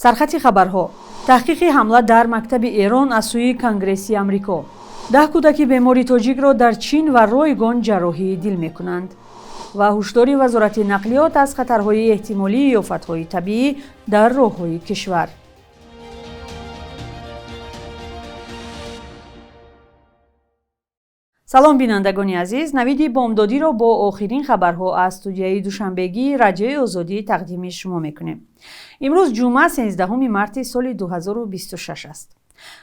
Сархати хабарҳо: таҳқиқи ҳамла дар мактаби Эрон аз сӯи Конгресси Амрико, 10 кӯдаки бемори тоҷикро дар Чин ва ройгон ҷарроҳии дил мекунанд ва ҳушдори Вазорати нақлиёт аз хатарҳои эҳтимолии офатҳои табиӣ дар роҳҳои кишвар. Салом, бинандагони азиз. Навиди бомдодиро бо охирин хабарҳо аз студияи душанбегии Радиои Озодӣ тақдими шумо мекунем. Имрӯз ҷумъа, 13 марти соли 2026 аст.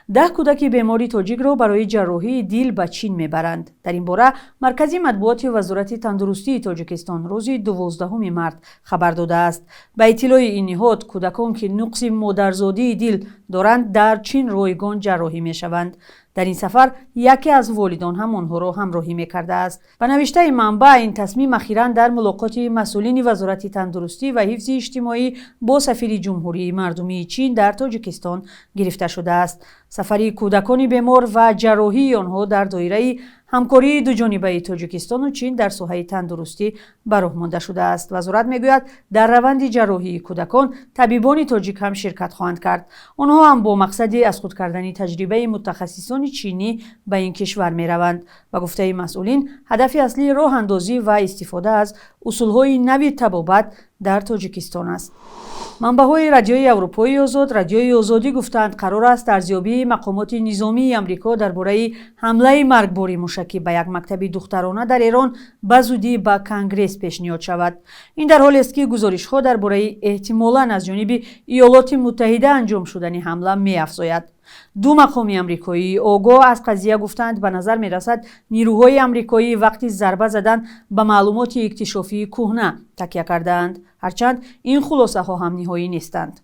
10 кӯдаки бемори тоҷикро барои ҷарроҳии дил ба Чин мебаранд. Дар ин бора маркази матбуоти Вазорати тандурустии Тоҷикистон рӯзи 12 март хабар додааст. Ба иттилои ин ниҳод, кӯдакон, ки нуқси модарзодии дил доранд, дар Чин ройгон ҷарроҳӣ мешаванд. Дар ин сафар яке аз волидон ҳам онҳоро ҳамроҳӣ мекардааст. Ба навиштаи манбаъ, ин тасмим ахиран дар мулоқоти масъулини Вазорати тандурустӣ ва ҳифзи иҷтимоӣ бо сафири Ҷумҳурии Мардумии Чин дар Тоҷикистон гирифта шудааст. Сафари кӯдакони бемор ва ҷарроҳии онҳо дар доираи ҳамкории дуҷонибаи Тоҷикистону Чин дар соҳаи тандурустӣ ба роҳ монда шудааст. Вазорат мегӯяд, дар раванди ҷарроҳии кӯдакон табибони тоҷик ҳам ширкат хоҳанд кард. Онҳо ҳам бо мақсади аз худ кардани таҷрибаи мутахассисони чинӣ ба ин кишвар мераванд. Ба гуфтаи масъулин, ҳадафи аслӣ роҳандозӣ ва истифода аз усулҳои нави табобат дар Тоҷикистон аст. Манбаъҳои Радиои Аврупои Озод, Радиои Озодӣ гуфтанд, қарор аст арзёбии мақомоти низомии Амрико дар бораи ҳамлаи маргбори мушакӣ ба як мактаби духтарона дар Эрон ба зудӣ ба Конгресс пешниҳод шавад. Ин дар ҳолест, ки гузоришҳо дар бораи эҳтимолан аз ҷониби Иёлоти Муттаҳида анҷом шудани ҳамла меафзояд. Ду мақоми амрикоӣ огоҳ аз қазия гуфтанд, ба назар мерасад, нирӯҳои амрикоӣ вақти зарба задан ба маълумоти иктишофии кӯҳна такя кардаанд, ҳарчанд ин хулосаҳо ҳам ниҳоӣ нестанд.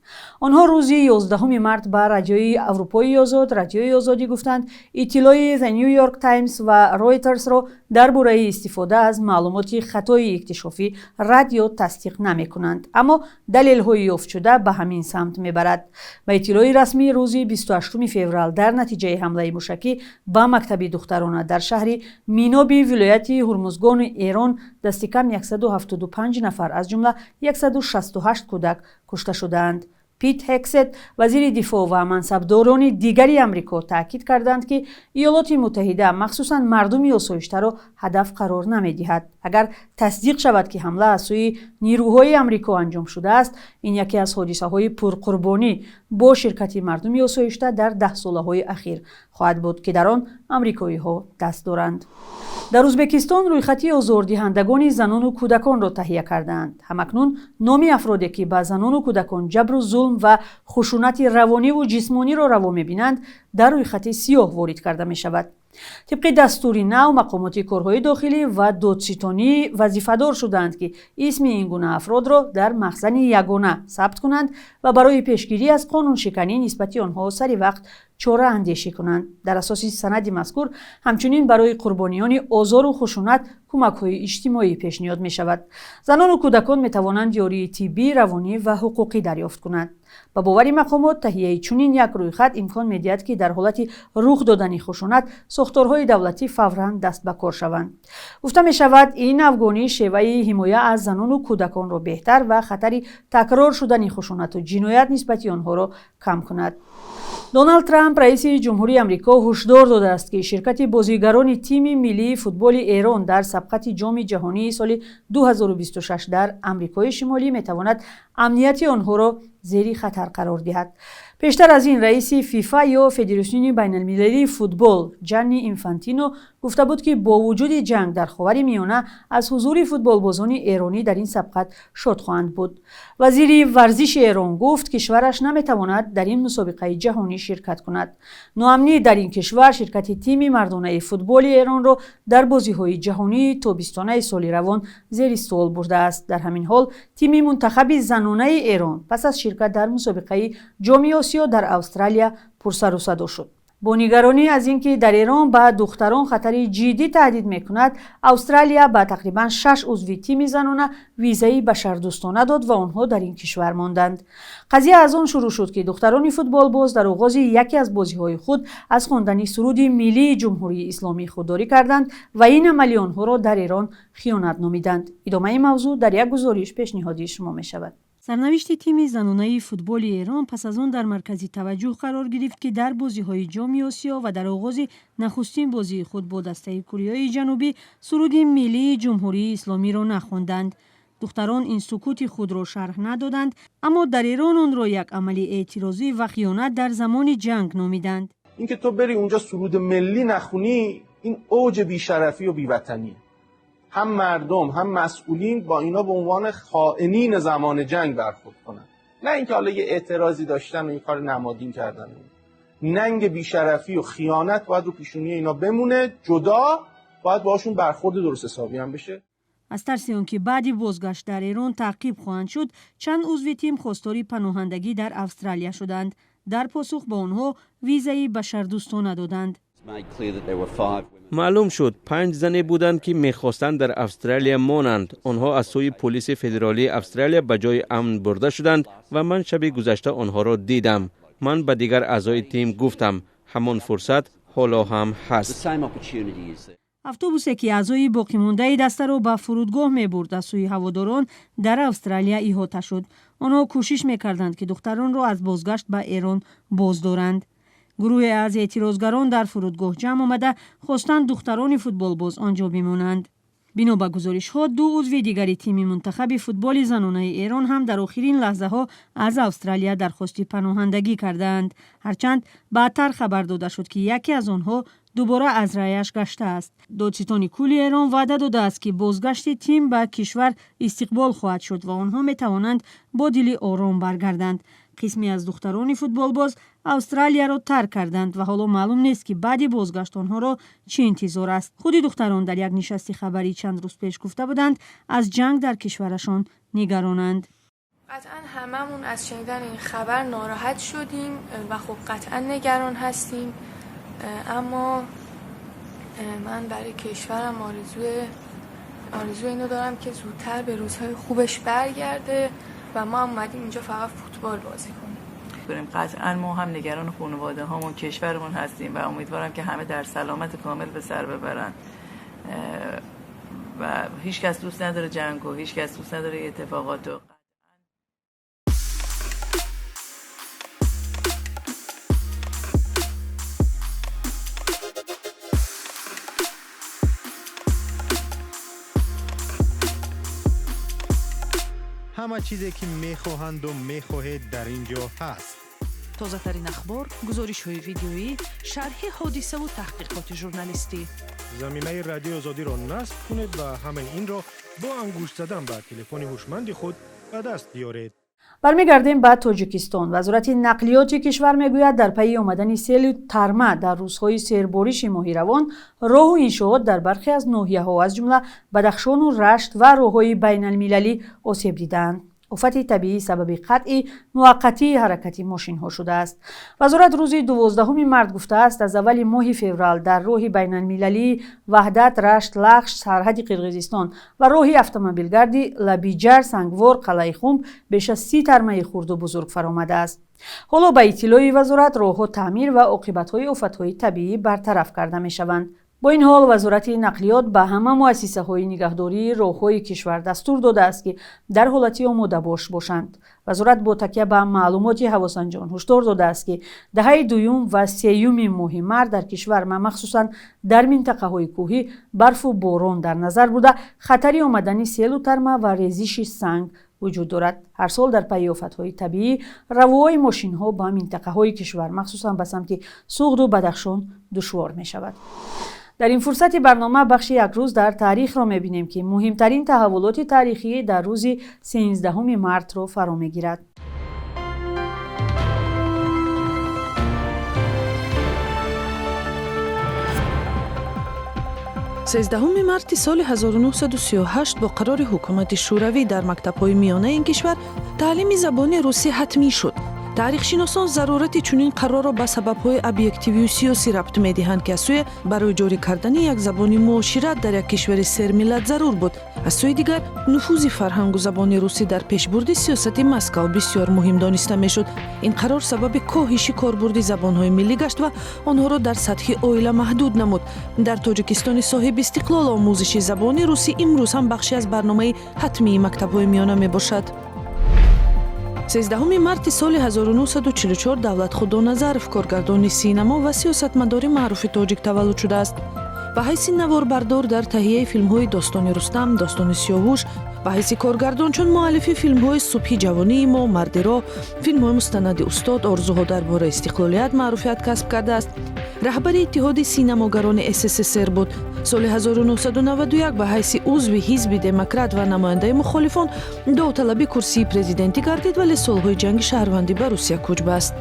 Онҳо рӯзи 11 март ба Радиои Аврупои Озод, Радиои Озодӣ гуфтанд, иттилои The New York Times ва Reuters-ро дар бораи истифода аз маълумоти хатои иктишофӣ рад ё тасдиқ намекунанд, аммо далелҳои ёфтшуда ба ҳамин самт мебарад. Ба иттилои расмӣ, рӯзи 28 феврал дар натиҷаи ҳамлаи мушакӣ ба мактаби духтарона дар шаҳри Миноби вилояти Ҳурмузгони Эрон дасти кам 175 нафар, аз ҷумла 168 кӯдак кушта шудаанд. Пит Ҳексет, вазири дифоъ, ва мансабдорони дигари Амрико таъкид карданд, ки Иёлоти Муттаҳида махсусан мардуми осоиштаро ҳадаф қарор намедиҳад. Агар тасдиқ шавад, ки ҳамла аз сӯи нирӯҳои Амрико анҷом шудааст, ин яке аз ҳодисаҳои пурқурбонӣ бо ширкати мардуми осоишта дар даҳсолаҳои ахир хоҳад буд, ки дар он амрикоиҳо даст доранд. Дар Ӯзбекистон рӯйхати озордиҳандагони занону кӯдаконро таҳия кардаанд. Ҳамакнун номи афроде, ки ба занону кӯдакон ҷабру зулм ва хушунати равониву ҷисмониро раво мебинанд, дар рӯйхати сиёҳ ворид карда мешавад. Тибқи дастури нав, мақомоти корҳои дохилӣ ва додситонӣ вазифадор шудаанд, ки исми ин гуна афродро дар махзани ягона сабт кунанд ва барои пешгирӣ аз қонуншиканӣ нисбати онҳо сари вақт чора андешӣ кунанд. Дар асоси санади мазкур, ҳамчунин барои қурбониёни озору хушунат кӯмакҳои иҷтимоӣ пешниҳод мешавад. Занону кӯдакон метавонанд ёрии тиббӣ, равонӣ ва ҳуқуқӣ дарёфт кунанд. Ба бовари мақомот, таҳияи чунин як рӯйхат имкон медиҳад, ки дар ҳолати рух додани хушунат сохторҳои давлатӣ фавран даст ба кор шаванд. Гуфта мешавад, ин навгонӣ шеваи ҳимоя аз занону кӯдаконро беҳтар ва хатари такрор шудани хушунату ҷиноят нисбати онҳоро кам кунад. Доналд Трамп, раиси ҷумҳурии Амрико, ҳушдор додааст, ки ширкати бозигарони тими миллии футболи Эрон дар сабқати Ҷоми ҷаҳонии соли 2026 дар Амрикои Шимолӣ метавонад амнияти онҳоро зери хатар қарор диҳад. Пештар аз ин раиси ФИФА ё Федератсиони байналмилалии футбол Ҷанни Инфантино гуфта буд, ки бо вуҷуди ҷанг дар Ховари Миёна аз ҳузури футболбозони эронӣ дар ин сабқат шод хоҳанд буд. Вазири варзиши Эрон гуфт, кишвараш наметавонад дар ин мусобиқаи ҷаҳонӣ ширкат кунад. Ноамнӣ дар ин кишвар ширкати тими мардонаи футболи Эронро дар бозиҳои ҷаҳонии тобистонаи соли равон зери суол бурдааст. Дар ҳамин ҳол, тими мунтахаби занонаи Эрон пас аз ширкат дар мусобиқаи Ҷоми Осиё дар Австралия пурсару садо шуд. Бо нигаронӣ аз ин ки дар Эрон ба духтарон хатари ҷиддӣ таҳдид мекунад, Австралия ба тақрибан 6 узви тими занона визаи башардӯстона дод ва онҳо дар ин кишвар монданд. Қазия аз он шурӯъ шуд, ки духтарони футболбоз дар оғози яке аз бозиҳои худ аз хондани суруди миллии Ҷумҳурии Исломӣ худдорӣ карданд ва ин амали онҳоро дар Эрон хиёнат номиданд. Идомаи мавзӯъ дар як гузориш пешниҳоди шумо мешавад. Сарнавишти тими занонаи футболи Эрон пас аз он дар маркази таваҷҷӯҳ қарор гирифт, ки дар бозиҳои Ҷоми Осиё ва дар оғози нахустин бозии худ бо дастаи Кореяи Ҷанубӣ суруди миллии Ҷумҳурии Исломиро нахонданд. Духтарон ин сукути худро шарҳ надоданд, аммо дар Эрон онро як амали эътирозӣ ва хиёнат дар замони ҷанг номиданд. اینکه تو بری اونجا سرود ملی نخونی، این اوج بیشرفی و بیوطنیه. هم مردم هم مسئولین با اینا به عنوان خائنین زمان جنگ برخورد کنن، نه اینکه حالا یه اعتراضی داشتن و یه کار نمادین کردن. ننگ بیشرفی و خیانت باید رو پیشونی اینا بمونه، جدا باید باهاشون برخورد درست حسابی هم بشه. Аз тарси он ки баъди бозгашт дар Эрон таъқиб хоҳанд шуд, чанд узви тим хостори паноҳандагӣ дар Австралия шуданд. Дар посух ба онҳо визаи башардӯстона доданд. Маълум шуд, панҷ зане буданд, ки мехостанд дар Австралия монанд. Онҳо аз сӯи полиси федералии Австралия ба ҷои амн бурда шуданд ва ман шаби гузашта онҳоро дидам. Ман ба дигар аъзои тим гуфтам, ҳамон фурсат ҳоло ҳам ҳаст. Автобусе, ки аъзои боқимондаи дастаро ба фурудгоҳ мебурд, аз сӯи ҳаводорон дар Австралия иҳота шуд. Онҳо кӯшиш мекарданд, ки духтаронро аз бозгашт ба Эрон боздоранд. Гурӯҳе аз эътирозгарон дар фурудгоҳ ҷамъ омада, хостанд духтарони футболбоз он ҷо бимонанд. Бино ба гузоришҳо, ду узви дигари тими мунтахаби футболи занонаи Эрон ҳам дар охирин лаҳзаҳо аз Австралия дархости паноҳандагӣ кардаанд, ҳарчанд баъдтар хабар дода шуд, ки яке аз онҳо дубора аз раъяш гаштааст. Додситони кулли Эрон ваъда додааст, ки бозгашти тим ба кишвар истиқбол хоҳад шуд ва онҳо метавонанд бо дили ором баргарданд. Қисме аз духтарони футболбоз Австралияро тарк карданд ва ҳоло маълум нест, ки баъди бозгашт онҳоро чӣ интизор аст. Худи духтарон дар як нишасти хабарӣ чанд рӯз пеш гуфта буданд, аз ҷанг дар кишварашон нигаронанд. قطعا هممون از شنیدن این خبر ناراحت شدیم و خب قطعا نگران هستیم، اما من برای کشورم آرزوی اینو دارم که زودتر به روزهای خوبش برگرده و ما هم اومدیم اینجا فقط فوتبال بازی کنیم. قطعا ما هم نگران خانواده هامون، کشورمون هستیم و امیدوارم که همه در سلامت کامل به سر ببرن و هیچ کس دوست نداره جنگ و هیچ کس دوست نداره اتفاقاتو. Ҳама чизе, ки мехоҳанду мехоҳед, дар ин ҷо ҳаст. Тозатарин ахбор, гузоришҳои видеоӣ, шарҳи ҳодисаву таҳқиқоти журналистӣ. Замимаи Радиои Озодиро насб кунед ва ҳамаи инро бо ангушт задан ба телефони ҳушманди худ ба даст биёред. Бармегардем ба Тоҷикистон. Вазорати нақлиёти кишвар мегӯяд, дар пайи омадани селу тарма дар рӯзҳои сербориши моҳи равон роҳу иншоот дар бархе аз ноҳияҳо, аз ҷумла Бадахшону Рашт, ва роҳҳои байналмилалӣ осеб дидаанд. Офати табиӣ сабаби қатъи муваққатии ҳаракати мошинҳо шудааст. Вазорат рӯзи 12 март гуфтааст, аз аввали моҳи феврал дар роҳи байналмилалии Ваҳдат, Рашт, Лахш, сарҳади Қирғизистон ва роҳи автомобилгарди Лабиҷар, Сангвор, Қалъаи Хумб беш аз 30 тармаи хурду бузург фаромадааст. Ҳоло, ба иттилои вазорат, роҳҳо таъмир ва оқибатҳои офатҳои табиӣ бартараф карда мешаванд. Бо ин ҳол, Вазорати нақлиёт ба ҳама муассисаҳои нигаҳдории роҳҳои кишвар дастур додааст, ки дар ҳолати омодабош бошанд. Вазорат бо такя ба маълумоти ҳавосанҷон ҳушдор додааст, ки даҳаи дуюм ва сеюми моҳи март дар кишвар ва махсусан дар минтақаҳои кӯҳӣ барфу борон дар назар буда, хатари омадани селу тарма ва резиши санг вуҷуд дорад. Ҳар сол дар пайи офатҳои табиӣ равои мошинҳо ба минтақаҳои кишвар, махсусан ба самти Суғду Бадахшон, душвор мешавад. Дар ин фурсати барнома бахши «Як рӯз дар таърихро мебинем, ки муҳимтарин таҳаввулоти таърихӣ дар рӯзи 13 мартро фаро мегирад. 13 марти соли 1938 бо қарори ҳукумати Шӯравӣ дар мактабҳои миёнаи ин кишвар таълими забони русӣ ҳатмӣ шуд. Таърихшиносон зарурати чунин қарорро ба сабабҳои объективию сиёсӣ рабт медиҳанд, ки аз сӯе барои ҷорӣ кардани як забони муошират дар як кишвари сермиллат зарур буд, аз сӯи дигар нуфузи фарҳангу забони русӣ дар пешбурди сиёсати Москав бисёр муҳим дониста мешуд. Ин қарор сабаби коҳиши корбурди забонҳои миллӣ гашт ва онҳоро дар сатҳи оила маҳдуд намуд. Дар Тоҷикистони соҳиби истиқлол омӯзиши забони русӣ имрӯз ҳам бахше аз барномаи ҳатмии мактабҳои миёна мебошад. 13 марти соли 1944 Давлат Худоназаров, коргардони синамо ва сиёсатмадори маъруфи тоҷик таваллуд шудааст. Ба ҳайси наворбардор дар таҳияи филмҳои «Достони Рустам», «Достони Сиёвуш», ба ҳайси коргардон чун муаллифи филмҳои «Субҳи ҷавонии мо», «Марди роҳ», филмҳои мустанади «Устод», «Орзуҳо дар бораи истиқлолият» маъруфият касб кардааст. Раҳбари Иттиҳоди синамогарони СССР буд. Соли 1991 ба ҳайси узви Ҳизби Демократ ва намояндаи мухолифон довталаби курсии президентӣ гардид, вале солҳои ҷанги шаҳрвандӣ ба Русия кӯч баст.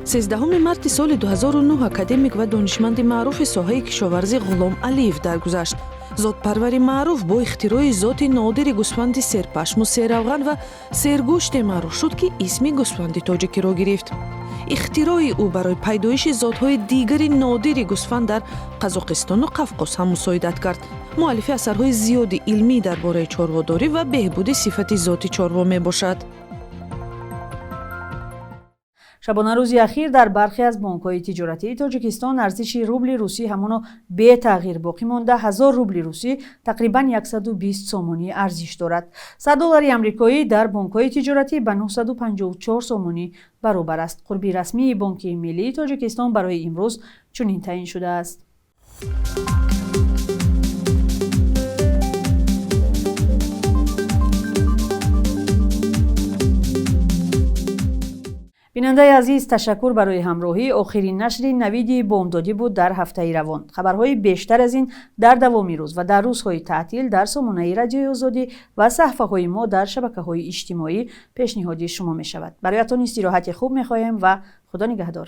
13 марти соли 2009 академик ва донишманди маъруфи соҳаи кишоварзӣ Ғулом Алиев даргузашт. Зотпарвари маъруф бо ихтирои зоти нодири гӯсфанди серпашму серравған ва сергӯште маъруф шуд, ки исми гӯсфанди тоҷикиро гирифт. Ихтирои ӯ барои пайдоиши зотҳои дигари нодири гӯсфанд дар Қазоқистону Қавқоз ҳам мусоидат кард. Муаллифи асарҳои зиёди илмӣ дар бораи чорводорӣ ва беҳбуди сифати зоти чорво мебошад. Шабонарӯзи ахир дар бархе аз бонкҳои тиҷоратии Тоҷикистон арзиши рубли русӣ ҳамоно бетағйир боқӣ монда. 1000 рубли русӣ тақрибан 120 сомонӣ арзиш дорад. 100 доллари амрикоӣ дар бонкҳои тиҷоратӣ ба 954 сомонӣ баробар аст. Қурби расмии Бонки Миллии Тоҷикистон барои имрӯз чунин таъин шудааст. Бинандаи азиз, ташаккур барои ҳамроҳӣ. Охирин нашри навиди бомдодӣ буд дар ҳафтаи равон. Хабарҳои бештар аз ин дар давоми рӯз ва дар рӯзҳои таътил дар сомонаи Радиои Озодӣ ва саҳифаҳои мо дар шабакаҳои иҷтимоӣ пешниҳоди шумо мешавад. Бароятон истироҳати хуб мехоҳем ва Худо нигаҳдор.